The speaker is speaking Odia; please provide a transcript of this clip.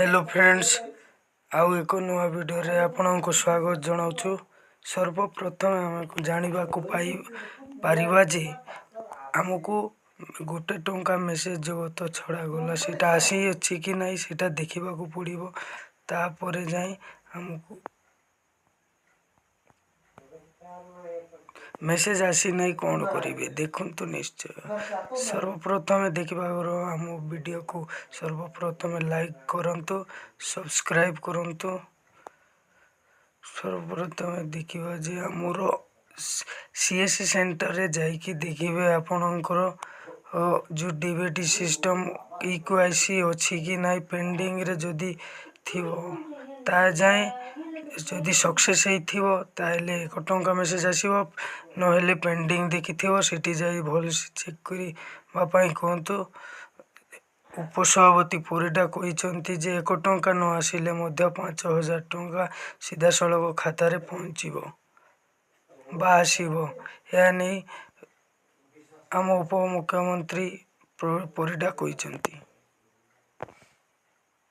ହ୍ୟାଲୋ ଫ୍ରେଣ୍ଡସ୍, ଆଉ ଏକ ନୂଆ ଭିଡ଼ିଓରେ ଆପଣଙ୍କୁ ସ୍ୱାଗତ ଜଣାଉଛୁ। ସର୍ବପ୍ରଥମେ ଆମକୁ ଜାଣିବାକୁ ପାଇ ପାରିବା ଯେ ଆମକୁ 1 ଟଙ୍କା ମେସେଜ ଜଗତ ଛଡ଼ାଗଲା, ସେଇଟା ଆସିଅଛି କି ନାହିଁ, ସେଇଟା ଦେଖିବାକୁ ପଡ଼ିବ। ତାପରେ ଯାଇ ଆମକୁ ମେସେଜ ଆସିନାହିଁ, କ'ଣ କରିବେ ଦେଖନ୍ତୁ। ନିଶ୍ଚୟ ସର୍ବପ୍ରଥମେ ଦେଖିବାକୁ ଆମ ଭିଡ଼ିଓକୁ ସର୍ବପ୍ରଥମେ ଲାଇକ୍ କରନ୍ତୁ, ସବସ୍କ୍ରାଇବ୍ କରନ୍ତୁ। ସର୍ବପ୍ରଥମେ ଦେଖିବା ଯେ ଆମର ସିଏସ୍ସି ସେଣ୍ଟରରେ ଯାଇକି ଦେଖିବେ, ଆପଣଙ୍କର ଯେଉଁ ଡିବିଟି ସିଷ୍ଟମ୍ ଇକେୱାଇସି ଅଛି କି ନାହିଁ। ପେଣ୍ଡିଂରେ ଯଦି ଥିବ, ତା ଯାଏଁ ଯଦି ସକ୍ସେସ୍ ହେଇଥିବ, ତାହେଲେ 1 ଟଙ୍କା ମେସେଜ୍ ଆସିବ। ନହେଲେ ପେଣ୍ଡିଂ ଦେଖିଥିବ, ସେଠି ଯାଇ ଭଲସେ ଚେକ୍ କରିବା ପାଇଁ କୁହନ୍ତୁ। ଉପସଭାପତି ପରିଡ଼ା କହିଛନ୍ତି ଯେ 1 ଟଙ୍କା ନ ଆସିଲେ ମଧ୍ୟ 5000 ଟଙ୍କା ସିଧାସଳଖ ଖାତାରେ ପହଞ୍ଚିବ ବା ଆସିବ। ଏହା ନେଇ ଆମ ଉପମୁଖ୍ୟମନ୍ତ୍ରୀ ପରିଡ଼ା କହିଛନ୍ତି।